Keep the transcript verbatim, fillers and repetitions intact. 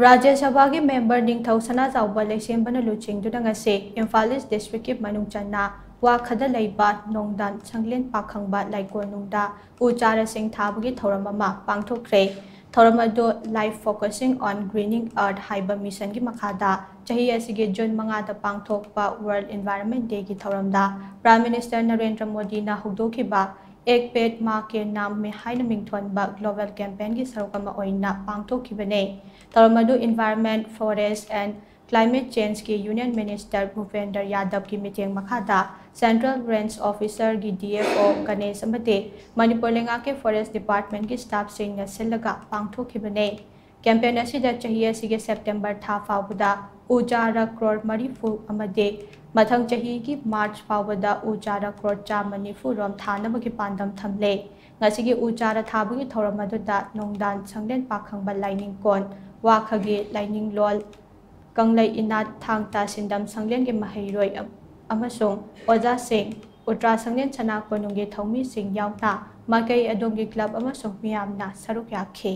ꯔꯥꯖ꯭ꯌ ꯁꯚꯥꯒꯤ ꯃꯦꯝꯕꯔ ꯅꯤꯡꯊꯧ ꯁꯅꯥꯖꯥꯎꯕ ꯂꯩꯁꯦꯝꯕꯅ ꯂꯨꯆꯤꯡꯗꯨꯅ ꯉꯁꯤ ꯏꯝꯐꯥꯜ ꯏꯁ ꯗꯤꯁꯇ꯭ꯔꯤꯛꯀꯤ ꯃꯅꯨꯡ ꯆꯟꯅ ꯋꯥꯈꯗ ꯂꯩꯕ ꯅꯣꯡꯗꯥꯟ ꯁꯪꯂꯦꯟ ꯄꯥꯈꯪꯕ ꯂꯥꯏꯀꯣꯟꯅꯨꯡꯗ ꯎ ꯆꯥꯔꯥꯁꯤꯡ ꯊꯥꯕꯒꯤ ꯊꯧꯔꯝ ꯑꯃ ꯄꯥꯡꯊꯣꯛꯈ꯭ꯔꯦ꯫ ꯊꯧꯔꯝ ꯑꯗꯨ Life Focusing on Greening Earth ꯍꯥꯏꯕ ꯃꯤꯁꯟꯒꯤ ꯃꯈꯥꯗ ꯆꯍꯤ ꯑꯁꯤꯒꯤ ꯖꯨꯟ ꯃꯉꯥꯗ ꯄꯥꯡꯊꯣꯛꯄ World Environment Dayꯒꯤ ꯊꯧꯔꯝꯗ Prime Minister ꯅꯔꯦꯟꯗ꯭ꯔ ꯃꯣꯗꯤꯅ ꯍꯧꯗꯣꯛꯈꯤꯕ ꯑꯦꯛ ꯄꯦꯗ ꯃꯥ ꯀꯦ ꯅꯥꯝ ꯃꯦ ꯍꯥꯏꯅ ꯃꯤꯡꯊꯣꯟꯕ global campaignꯒꯤ ꯁꯔꯨꯛ ꯑꯃ ꯑꯣꯏꯅ ꯄꯥꯡꯊꯣꯛꯈꯤꯕꯅꯤ꯫ ꯊꯧꯔꯝ ꯑꯗꯨ Environment, Forest and Climate Changeꯀꯤ Union Minister ꯚꯨꯄꯦꯟꯗ꯭ꯔ ꯌꯥꯗꯕꯀꯤ ꯃꯤꯠꯌꯦꯡ ꯃꯈꯥꯗ Central Range Officerꯒꯤ D F O Ganesh ꯑꯃꯗꯤ ꯃꯅꯤꯄꯨꯔ ꯂꯩꯉꯥꯛꯀꯤ Forest Departmentꯀꯤ staffꯁꯤꯡꯅ ꯁꯤꯜꯂꯒ ꯄꯥꯡꯊꯣꯛꯈꯤꯕꯅꯤ꯫ Campaign ꯑꯁꯤꯗ ꯆꯍꯤ ꯑꯁꯤꯒꯤ September ꯊꯥ ꯐꯥꯎꯕꯗ ꯎ ꯆꯥꯔꯥ ꯀ꯭ꯔꯣꯔ ꯃꯔꯤꯐꯨ ꯑꯃꯗꯤ ꯃꯊꯪ ꯆꯍꯤꯒꯤ March ꯐꯥꯎꯕꯗ ꯎ ꯆꯥꯔꯥ ꯀ꯭ꯔꯣꯔ ꯆꯥꯝꯃ ꯅꯤꯐꯨ ꯔꯣꯝ ꯊꯥꯅꯕꯒꯤ ꯄꯥꯟꯗꯝ ꯊꯝꯂꯦ꯫ ꯉꯁꯤꯒꯤ ꯎ ꯆꯥꯔꯥ ꯊꯥꯕꯒꯤ ꯊꯧꯔꯝ ꯑꯗꯨꯗ ꯅꯣꯡꯗꯥꯟ ꯁꯪꯂꯦꯟ ꯄꯥꯈꯪꯕ ꯂꯥꯏꯅꯤꯡꯀꯣꯟ, ꯋꯥꯈꯒꯤ ꯂꯥꯏꯅꯤꯡꯂꯣꯜ, ꯀꯪꯂꯩ ꯏꯅꯥꯠ ꯊꯥꯡ ꯇꯥ ꯁꯤꯟꯗꯝ ꯁꯪꯂꯦꯟꯒꯤ ꯃꯍꯩꯔꯣꯏ ꯑꯃꯁꯨꯡ ꯑꯣꯖꯥꯁꯤꯡ, ꯎꯇ꯭ꯔꯥ ꯁꯪꯂꯦꯟ ꯁꯅꯥ ꯀꯣꯅꯨꯡꯒꯤ ꯊꯧꯃꯤꯁꯤꯡ ꯌꯥꯎꯅ ꯃꯥꯏꯀꯩ ꯑꯗꯣꯝꯒꯤ club ꯑꯃꯁꯨꯡ ꯃꯤꯌꯥꯝꯅ ꯁꯔꯨꯛ ꯌꯥꯈꯤ꯫